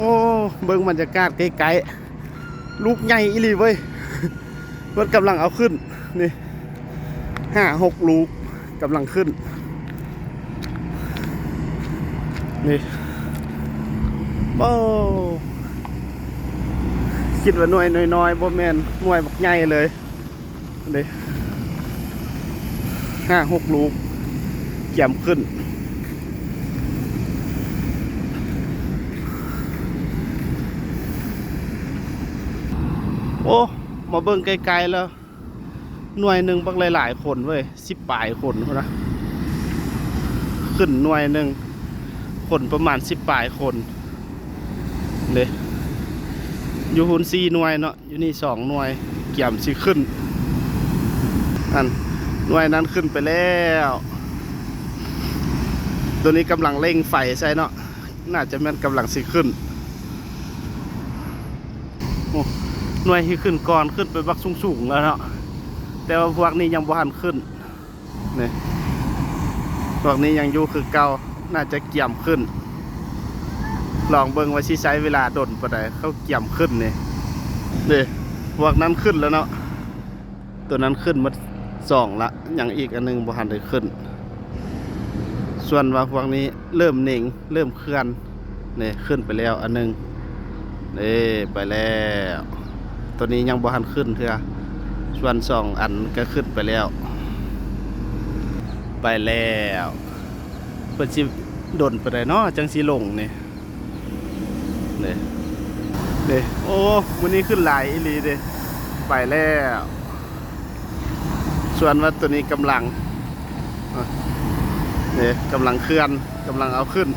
ໂອ້ ເບິ່ງບັນຍາກາດໃກ້ໆ ລູກໃຫຍ່ອີ່ຫຼີເວີຍ. ມັນກຳລັງເອົາຂຶ້ນ ນີ້ ຫ້າຫົກລູກກຳລັງຂຶ້ນ ນີ້. ໂອ້ ຄິດວ່າໜ່ວຍນ້ອຍໆ ບໍ່ແມ່ນ ໜ່ວຍບັກໃຫຍ່ເລີຍ. ເດ້ ຫ້າຫົກລູກ ກຽມຂຶ້ນ. ໂອ້ ມາເບິ່ງໄກໆ ແລ້ວ ໜ່ວຍໜຶ່ງບັກຫຼາຍໆ ຄົນເວີຍ ສິບປາຍຄົນພຸ້ນນະ ຂຶ້ນໜ່ວຍໜຶ່ງ ຄົນປະມານສິບປາຍຄົນ ເດ້ ຢູ່ພຸ້ນສີ່ໜ່ວຍເນາະ. ຢູ່ນີ້ສອງໜ່ວຍ ກຽມຊິຂຶ້ນ ອັນ ໜ່ວຍນັ້ນຂຶ້ນໄປແລ້ວ. ໂຕນີ້ກຳລັງເລັ່ງໄຟໃສ່ເນາະ ໜ້າຈະແມ່ນກຳລັງຊິຂຶ້ນ. ໂອ້ ໜ່ວຍທີ່ຂຶ້ນກ່ອນ ຂຶ້ນໄປບັກສູງໆ ແລ້ວເນາະ ແຕ່ວ່າພວກນີ້ຍັງບໍ່ທັນຂຶ້ນ. ນີ້ ພວກນີ້ຍັງຢູ່ຄືເກົ່າ ໜ້າຈະກຽມຂຶ້ນ. ລອງເບິ່ງວ່າຊິໃຊ້ເວລາດົນປານໃດ ເຂົາກຽມຂຶ້ນນີ້. ນີ້ ພວກນັ້ນຂຶ້ນແລ້ວເນາະ ໂຕນັ້ນຂຶ້ນໝົດສອງລະ ຍັງອີກອັນໜຶ່ງບໍ່ທັນໄດ້ຂຶ້ນ. ສ່ວນວ່າພວກນີ້ເລີ່ມເໜັງ ເລີ່ມເຄື່ອນ ນີ້ ຂຶ້ນໄປແລ້ວອັນໜຶ່ງ ເດ້ ໄປແລ້ວ. ໂຕນີ້ຍັງບໍ່ທັນຂຶ້ນເທື່ອ ສ່ວນສອງອັນກໍຂຶ້ນໄປແລ້ວ ໄປແລ້ວ. ເພິ່ນຊິດົນປານໃດເນາະ ຈັ່ງຊິລົງນີ້ ເດ້ ເດ້. ໂອ້ ມື້ນີ້ຂຶ້ນຫຼາຍອີ່ຫຼີເດ້ ໄປແລ້ວ. ສ່ວນວ່າໂຕນີ້ກຳລັງ ເດ້ ກຳລັງເຄື່ອນ ກຳລັງເອົາຂຶ້ນ.